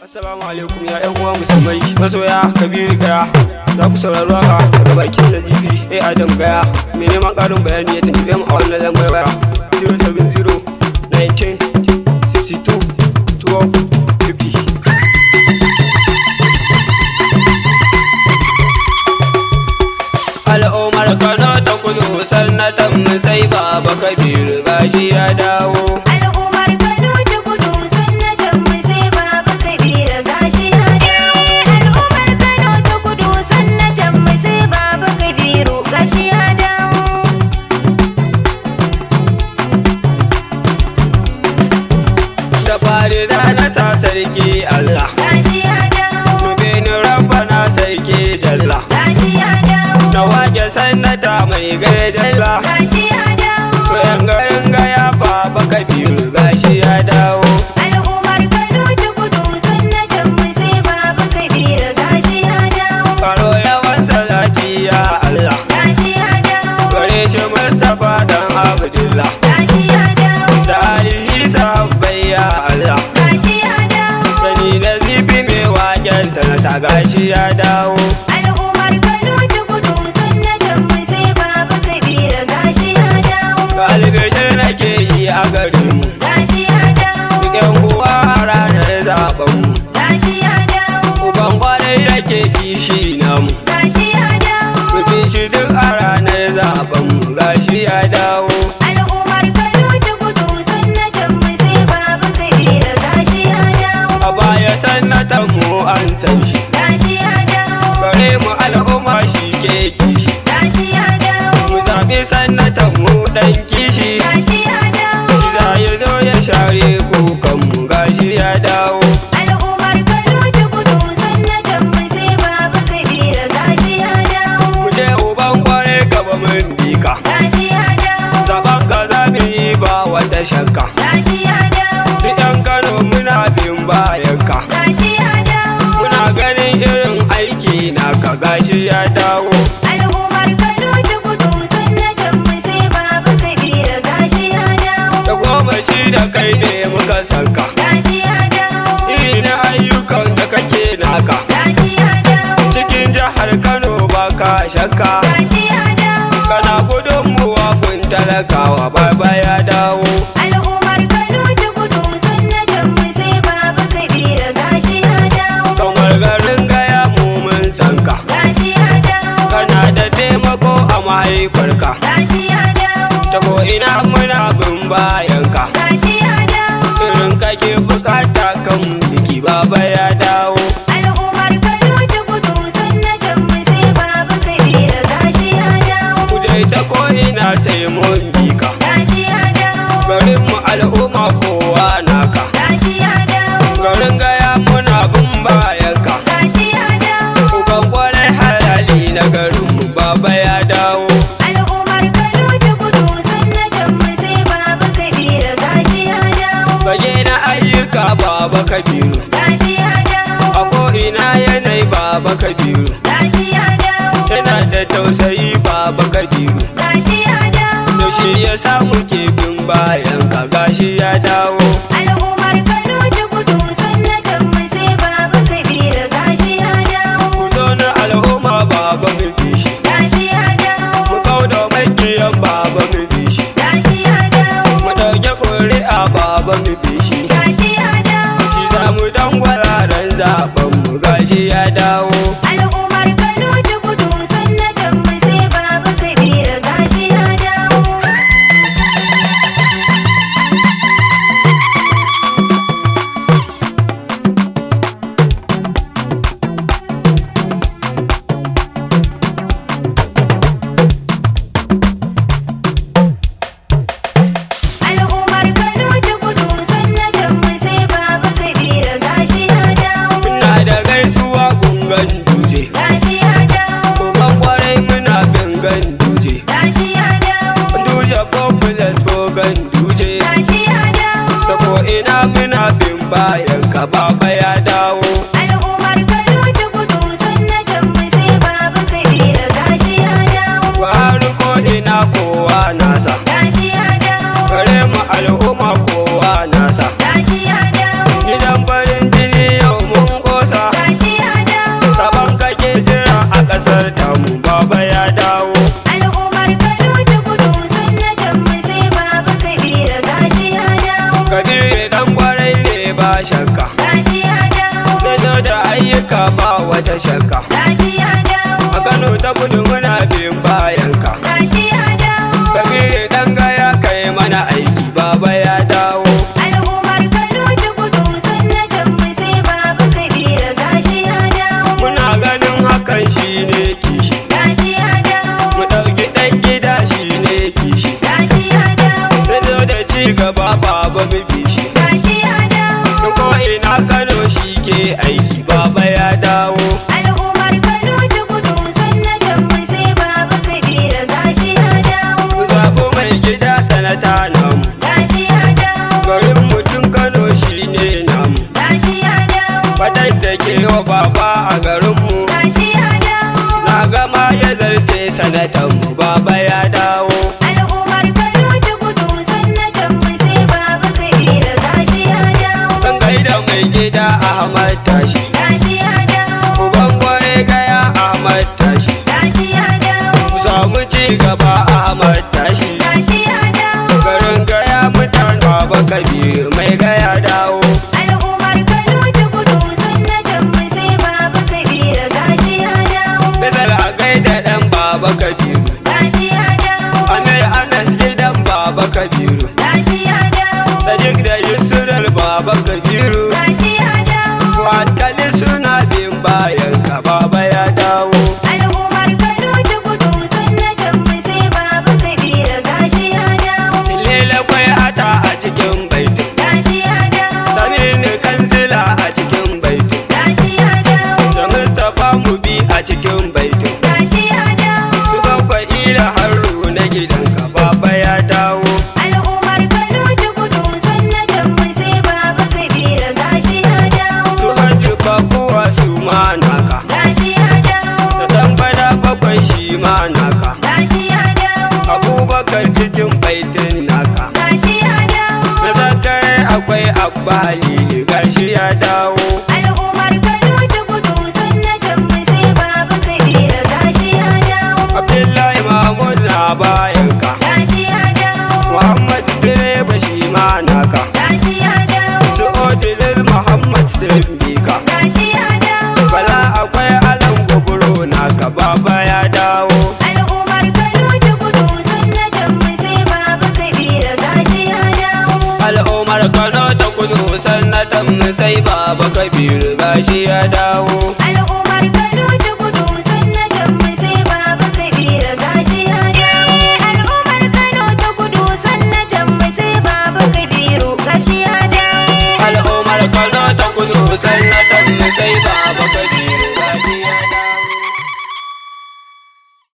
Assalamu alaikum ya ƴan uwa musulmai masoya Kabiru Gaya. Za ku saurari waka daga bakin Nazifi A Adam Gaya. Mai neman ƙarin bayani ya tuntuɓe mu a wannan lambar waya 070 19 62 12 50. Al'ummar Kano ta Kudu, sannatan mu sai Baba Kabiru, gashi ya dawo. Al'ummar Kano ta Kudu, sannatan mu sai Baba Kabiru, gashi ya dawo. Al'ummar Kano ta Kudu, sannatan mu sai Baba Kabiru, gashi ya dawo. Da fari da na sa sarki Allah. Gashi ya dawo. Nube ni Rabbana sarki jalla. Gashi ya dawo. Na wake sannata mai gajalla. Gashi ya dawo. To yan garin Gaya, Baba Kabiru gashi ya dawo. Al'ummar Kano ta Kudu, sannatan mu sai Baba Kabiru, gashi ya dawo. Karo yawan salati ya Allah. Gashi ya dawo. Gare shi Mustapha dan Abdullah. Gashi ya dawo. Da alihi sahabbai ya Allah. Gashi ya dawo. Sani da zibi mai waken sanata gashi ya dawo. Al'ummar Kano ta Kudu, sannatan mu sai Baba Kabiru, gashi ya dawo. Galibishin nake yi a garinmu. Gashi ya dawo. Duk yan uwa a ranar zaben mu. Gashi ya dawo. Uban kwarai da ke kishi namu. Gashi ya dawo. Mu bi shi duk a ranar zaben mu, gashi ya dawo. Al'ummar Kano ta Kudu, sannatan mu sai Baba Kabiru, gashi ya dawo. A baya sannatan mu an san shi. Gashi ya dawo. Gare mu al'umma shi ke kishi. Gashi ya dawo. Mu zaɓi sannatan mu ɗan kishi. Gashi ya dawo. Isa ya zo ya share kukan mu, gashi ya dawo. Al'ummar Kano ta Kudu, sannatan mu sai Baba Kabiru, gashi ya dawo. Mu je uban kwarai gaba mun bi ka. Gashi ya dawo. Zaben ka za mu yi ba wata shakka. Gashi ya dawo. Duk yan Kano muna bin bayan ka. Gashi ya dawo. Muna ganin irin aiki naka, gashi ya dawo. Al'ummar Kano ta Kudu, sannatan mu sai Baba Kabiru, gashi ya dawo. Da goma shi da kai ne muka sanka. Gashi ya dawo. Iri na ayyukan da kake naka. Gashi ya dawo. Cikin jihar Kano baka shakka. Gashi ya dawo. Kana gudunmuwa kun talakawa, Baba ya dawo. Al'ummar Kano ta Kudu, sannatan mu sai Baba Kabiru, gashi ya dawo. Kamar garin Gaya mu mun sanka. Gashi ya dawo. Kana da taimako a mahaifarka. Gashi ya dawo. Ta ko ina muna bin bayanka. Gashi ya dawo. Irin kake bukata kan biki, Baba ya dawo. Al'ummar Kano ta Kudu, sannatan mu sai Baba Kabiru, gashi ya dawo. Ku dai ta ko ina sai mun bi ka. Gashi ya dawo. Garin mu al'umma kowa naka. Gashi ya dawo. Garin Gaya muna bin bayanka. Gashi ya dawo. Uban kwarai halali na garin mu, Baba ya dawo. Al'ummar Kano ta Kudu, sannatan mu sai Baba Kabiru, gashi ya dawo. Fage na ayyuka Baba Kabiru. Gashi ya dawo. A ko'ina yanayi Baba Kabiru. Gashi ya dawo. Yana da tausayi Baba Kabiru. Gashi ya dawo. To shi ya samu ke bin bayan ka, gashi ya dawo. Al'ummar Kano ta Kudu, sannatan mu sai Baba Kabiru, gashi ya dawo. Ku zo na al'umma, Baba mu bi shi. Gashi ya dawo. Mu kauda makiyan Baba mu bi shi. Gashi ya dawo. Mu ɗauke ƙuri'a Baba mu bi shi. Gashi ya dawo. Shi samu dangwala ran zaben mu, gashi ya dawo. Al'ummar Kano ta Kudu, sannatan mu sai Baba Kabiru, gashi ya dawo. Al'ummar Kano ta Kudu, sannatan mu sai Baba Kabiru, gashi ya dawo. Muna da gaisuwa kun Ganduje. Gashi ya dawo. Uban kwarai muna bin Ganduje. Gashi ya dawo. Ganduje populous ko Ganduje. Gashi ya dawo. Da ko ina muna bin bayan ka, Baba ya dawo. Al'ummar Kano ta Kudu, sannatan mu sai Baba Kabiru, gashi ya dawo. Buhari ko ina kowa nasa. Gashi ya dawo. Gare mu al'umma kowa nasa. Gashi ya dawo. Gidan farin jini yau mu Gashi ya dawo. Zai zo da ayyuka ba wata shakka. Gashi ya dawo. A Kano ta Kudu muna bin bayanka. Gashi ya dawo. Kabiru dan gaya kai mana aiki, baba ya dawo. Al'ummar Kano ta Kudu, sannatan mu sai Baba Kabiru, gashi ya dawo. Muna ganin hakan shine kishi. Gashi ya dawo. Mu ɗauki ɗan gida shine kishi. Gashi ya dawo. Zai zo da ci gaba, baba mu bi shi. Gashi ya dawo. Ko ina Kano shi ke aiki, baba ya dawo. Al'ummar Kano ta Kudu, sannatan mu sai Baba Kabiru, gashi ya dawo. Mu zaɓi mai gida sanata namu. Gashi ya dawo. Garin mutum Kano shine namu. Gashi ya dawo. Fatan da ke wa baba a garinmu. Gashi ya dawo. Na gama ya zarce sanatanmu, baba ya dawo. Al'ummar Kano ta Kudu, sannatan mu sai Baba Kabiru, gashi ya dawo. Zan gaida mai gida Ahmad Tashi. Gashi ya dawo. Uban gware gaya Ahmad Tashi. Gashi ya dawo. Mu samu ci gaba Ahmad Tashi. Gashi ya dawo. Garin gaya mutan Baba Kabiru mai gaya dawo. Al'ummar Kano ta Kudu, sannatan mu sai Baba Kabiru, gashi ya dawo. Misal a gaida dan Baba Kabiru. Gashi ya dawo. Amir Anas gidan Baba Kabiru. Gashi ya dawo. Sadiq da Yusral Baba Kabiru. Gashi ya dawo. Watali suna bin bayan ka, baba ya dawo. Al'ummar Kano ta Kudu, sannatan mu sai Baba Kabiru, gashi ya dawo. Lele kwai ata a cikin baitin. Gashi ya dawo. Saminu kansila a cikin baitin. Gashi ya dawo. Da Mustapha Mubi a cikin baitin. Gashi ya dawo. Su babba ila haru na gidanka, baba ya dawo. Al'ummar Kano ta Kudu, sannatan mu sai Baba Kabiru, gashi ya dawo. Su hajji babuwa su ma naka. Gashi ya dawo. Da tambada bakwai shi ma naka. Gashi ya dawo. Abubakar cikin baitin naka. Gashi ya dawo. Na zakare akwai Abba Halilu, gashi ya dawo. Al'ummar Kano ta Kudu, sannatan mu sai Baba Kabiru, gashi ya dawo. Abdullahi Mahmud na bayanka. Gashi ya dawo. Muhammad direba shi ma naka. Gashi ya dawo. Su Odilil Muhammad sun bi ka. Gashi ya dawo. Bala akwai alan guburo naka, baba ya dawo. Al'ummar Kano ta Kudu, sannatan mu sai Baba Kabiru, gashi ya dawo. Al'ummar Kano ta Kudu, sannatan mu sai Baba Kabiru, gashi ya dawo. Al'ummar Kano ta Kudu, sannatan mu sai Baba Kabiru, gashi ya dawo. Al'ummar Kano ta Kudu, sannatan mu sai Baba Kabiru, gashi ya dawo. Al'ummar Kano ta Kudu, sannatan mu sai Baba